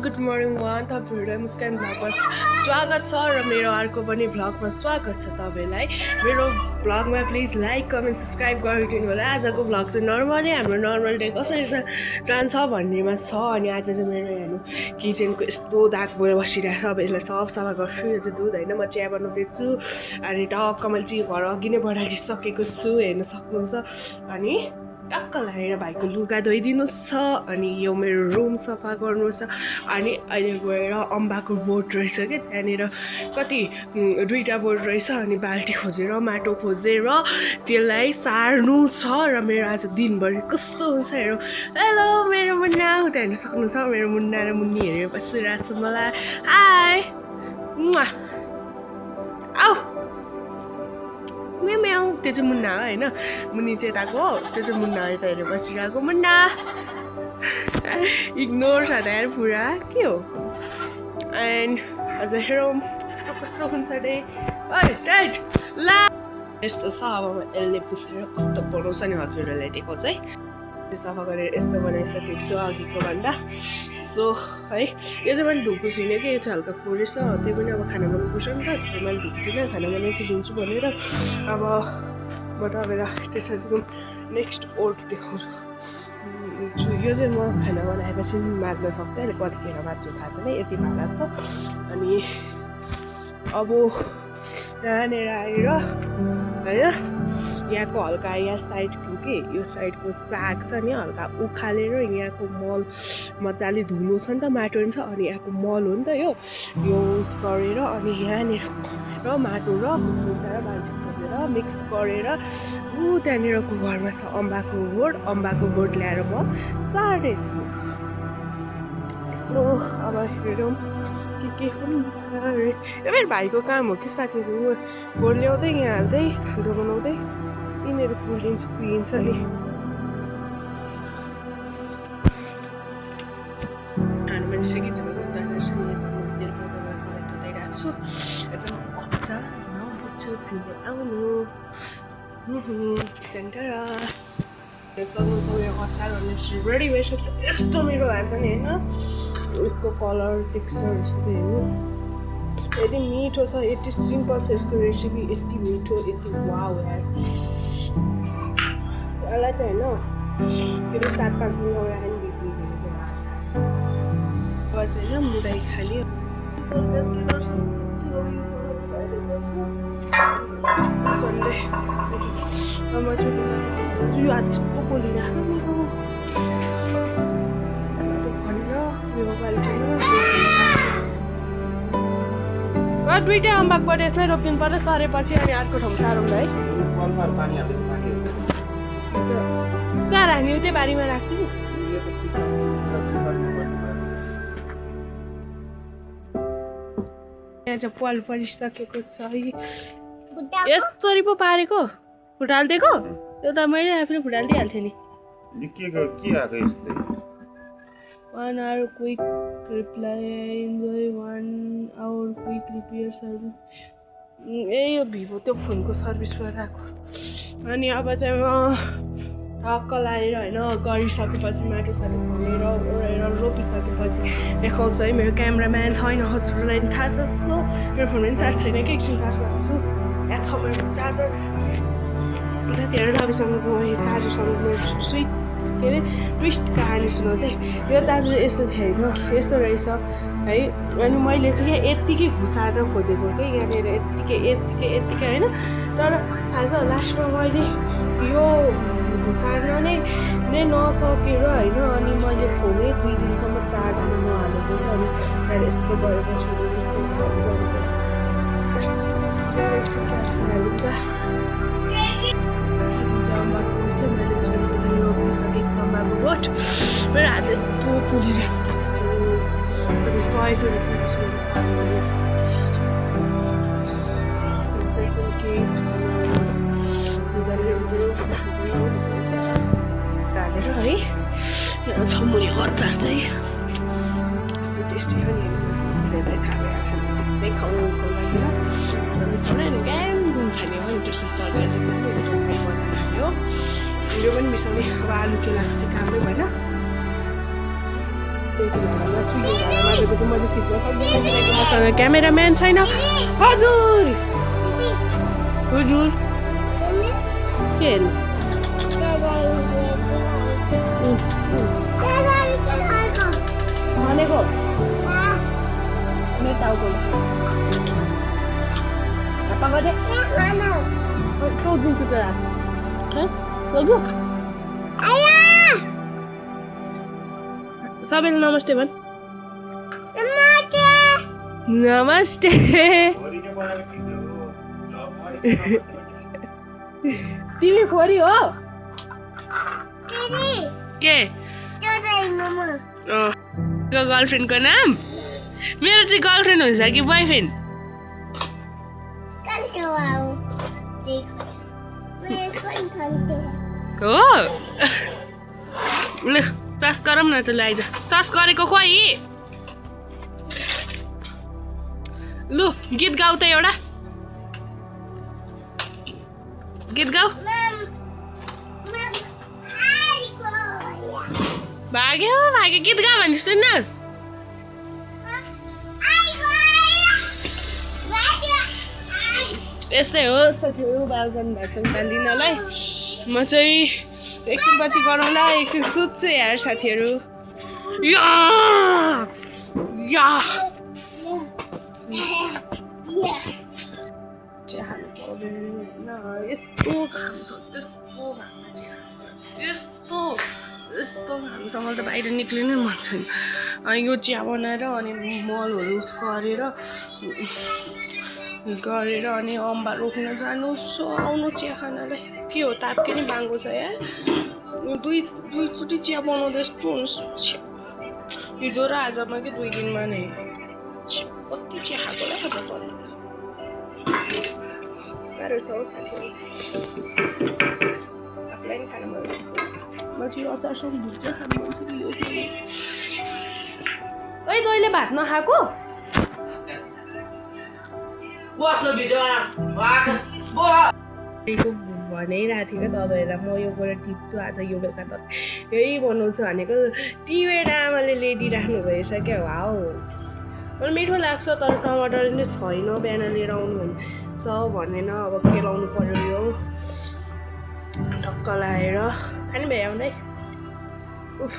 Good morning one तपाईँहरूलाई मुस्कान भ्लगमा स्वागत छ र मेरो अर्को पनि भ्लगमा स्वागत छ तपाईँलाई मेरो भ्लगमा प्लिज लाइक कमेन्ट सब्सक्राइब गरिदिनु होला। आजको भ्लग चाहिँ नर्मली हाम्रो नर्मल डे कसरी जान्छ भन्नेमा छ। अनि आज चाहिँ मेरो हेर्नु किचनको यस्तो दाग भएर बसिरहेको छ। अब यसलाई सफा गर्छु। यो चाहिँ दुध होइन, म चिया बनाउँदैछु। अनि टक्क मैले चाहिँ घर अघि नै बनाइसकेको छु, हेर्न सक्नुहुन्छ। अनि टक्क लगाएर भाइको लुगा धोइदिनुहोस् छ। अनि यो मेरो रुम सफा गर्नुहोस् छ। अनि अहिले गएर अम्बाको बोट रहेछ कि त्यहाँनिर कति दुईवटा बोट रहेछ। अनि बाल्टी खोजेर माटो खोजेर त्यसलाई सार्नु छ। र मेरो आज दिनभरि कस्तो हुन्छ हेरौँ। हेलो मेरो मुन्ना, उता हेर्नु सक्नुहुन्छ मेरो मुन्ना र मुन्नी हेरेर बसिरहेको छ मलाई। हाई आऊ म्याउ, त्यो चाहिँ मुन्ना हो होइन, मुन्नी चाहिँ यताको हो, त्यो चाहिँ मुन्ना यता हेरेर बसिरहेको। मुन्ना इग्नोर छ यार पुरा, के हो। एन्ड अझ हेरौँ कस्तो कस्तो हुन्छ डे टाइट ला यस्तो छ। अब यसले पुसेर कस्तो बनाउँछ नि हजुरहरूलाई देखाउँछ है। सफा गरेर यस्तो बनाइसकेको छु अघिको भन्दा। सो है यो चाहिँ मैले धुएको छुइनँ कि, यो चाहिँ हल्का फोरेछ। त्यही पनि अब खाना बनाउनुपर्छ नि त, मैले धुएको छुइनँ। खाना बनाएर चाहिँ धुन्छु भनेर अब म तपाईँलाई त्यसरी नेक्स्ट ओट देखाउँछु। यो चाहिँ म खाना बनाएपछि माझ्न सक्छु। अहिले कतिखेर माझ्छु थाहा छैन, यति भाँडा छ। अनि अब यहाँनिर आएर होइन यहाँको हल्का यहाँ साइडको कि यो साइडको साग छ नि हल्का उखालेर यहाँको मल मजाले धुलो छ नि त, माटो नि छ। अनि यहाँको मल हो नि त यो युज गरेर अनि यहाँनिर र माटो र भुसभुसा र बाल्टी खोजेर मिक्स गरेर त्यहाँनिरको घरमा छ अम्बाको बोट ल्याएर म सार्दैछु। अब हेरौँ के हुन्छ अरे। यो मेरो भाइको काम हो कि साथीहरू बोट ल्याउँदै यहाँ हाल्दै खाँदो बनाउँदै यिनीहरू पुगिन्छ नि। खानु पनि सकिन्छ छु आउनु सक्नुहुन्छ। मेरो अचार भन्ने रेडी भइसक्छ। यस्तो मेरो भएको छ नि होइन, यसको कलर टेक्स्चर यस्तो हेर्नु यति मिठो छ, यति सिम्पल छ यसको रेसिपी, यति मिठो, यति वाउ यार। यसलाई चाहिँ होइन त्यो 4-5 दिन राखेर बिक्री चाहिँ होइन मुदाई खाने आज यस्तो बोलिरहेको दुईटै अम्बाकबाट यसमै रोपिनु पर्यो सरेपछि। अनि अर्को ठाउँ सारौँ है, कहाँ राख्ने त्यही बारीमा राख्छु। यहाँ चाहिँ पल परिसकेको छ है। यस्तरी पो पारेको फुटालिदिएको, त्यो त मैले आफूले फुटालिदिइहाल्थेँ नि। 1 hour quick reply, enjoy 1 hour quick repair service। यो भिभो त्यो फोनको सर्भिसमा राखेको। अनि अब चाहिँ म टक्क लगाएर होइन गरिसकेपछि माटो साटो खोलेर ओरेर रोपिसकेपछि देखाउँछ है। मेरो क्यामराम्यान छैन हजुरलाई थाहा छ। सो मेरो फोनमा पनि चार्ज छैन कि, एकछिन चार्ज गर्छु। यहाँ छ मेरो चार्जर। साथीहरू तपाईँसँग यो चार्जरसँग मेरो स्विट के अरे ट्विस्ट कहानी सुनाउँछ है। यो चार्जर यस्तो थियो होइन, यस्तो रहेछ है। अनि मैले चाहिँ यत्तिकै घुसार्न खोजेको कि यहाँनिर यत्तिकै होइन। तर थाहा छ लास्टमा मैले यो घुसार्न नै नसकेर होइन। अनि मैले फोनै 2 दिनसम्म चार्जमा नहालेको। अनि त्यहाँदेखि यस्तो गरेपछि चार्जमा हाल्नु त बोट मेरो हात यस्तो पुलिरहेछ। हालेर है छ मुनि अचार चाहिँ यस्तो टेस्टी हो नि, थाहा भइहाल्छ देखाउनुको लागि। ग्याम घुम खाने हो नि त्यसो हो यो पनि मिसाउने। अब आलु केलाको चाहिँ कामै भएन, त्यही भएर भनेको चाहिँ मैले खिच्न सक्दिनँ किनकि मसँग क्यामेराम्यान छैन। हजुर हजुर के हेर्नु भनेको मेरो टाउको पकाउँदै सोधिदिन्छु त लग्यो सबैले नमस्ते भन् नमस्ते तिमी फोरी हो के गर्लफ्रेन्डको नाम मेरो चाहिँ गर्लफ्रेन्ड हुन्छ कि बोयफ्रेन्ड हो ल चस गरौँ न त ल आइज चस गरेको खोइ लु गीत गाउ त एउटा गीत गाउ भाग्यो भाग्यो गीत गा भने सुन्न यस्तै हो साथीहरू बालजन भाषण लिनलाई म चाहिँ एकछिन पछि गरौँला एकछिन सुत्छु यार साथीहरू या या यस्तो घाम छ यस्तो घाममा यस्तो यस्तो घामसँग त बाहिर निक्लिनु मन छैन यो चिया बनाएर अनि मलहरू गरेर अनि अम्बा रोक्न जानु आउनु चिया खानालाई के हो तापके नि बाङ्गो छ या दुईचोटि चिया बनाउँदा यस्तो हुन्छ हिजो र आजमा कि 2 दिनमा नै कति चिया खाएको होला खबर पर्नु गाह्रो छ हौ साथीहरू आफूलाई नि खानु मन लाग्छ म चाहिँ अचारसँग भुट्छ खानु मन छ ओइ तैँले भात नखाएको भनिरहेको थिएँ क्या तपाईँहरूलाई म यो गरेर टिप्छु आज यो बेलुका त यही बनाउँछु भनेको टिपेर आमाले ल्याइदिइराख्नु भएछ क्या हाउ मलाई मिठो लाग्छ तर टमाटर नै छैन बिहान लिएर आउनु भन्छ भनेन अब केलाउनु पर्यो यो ढक्क लाएर खाने भए आउँदै उफ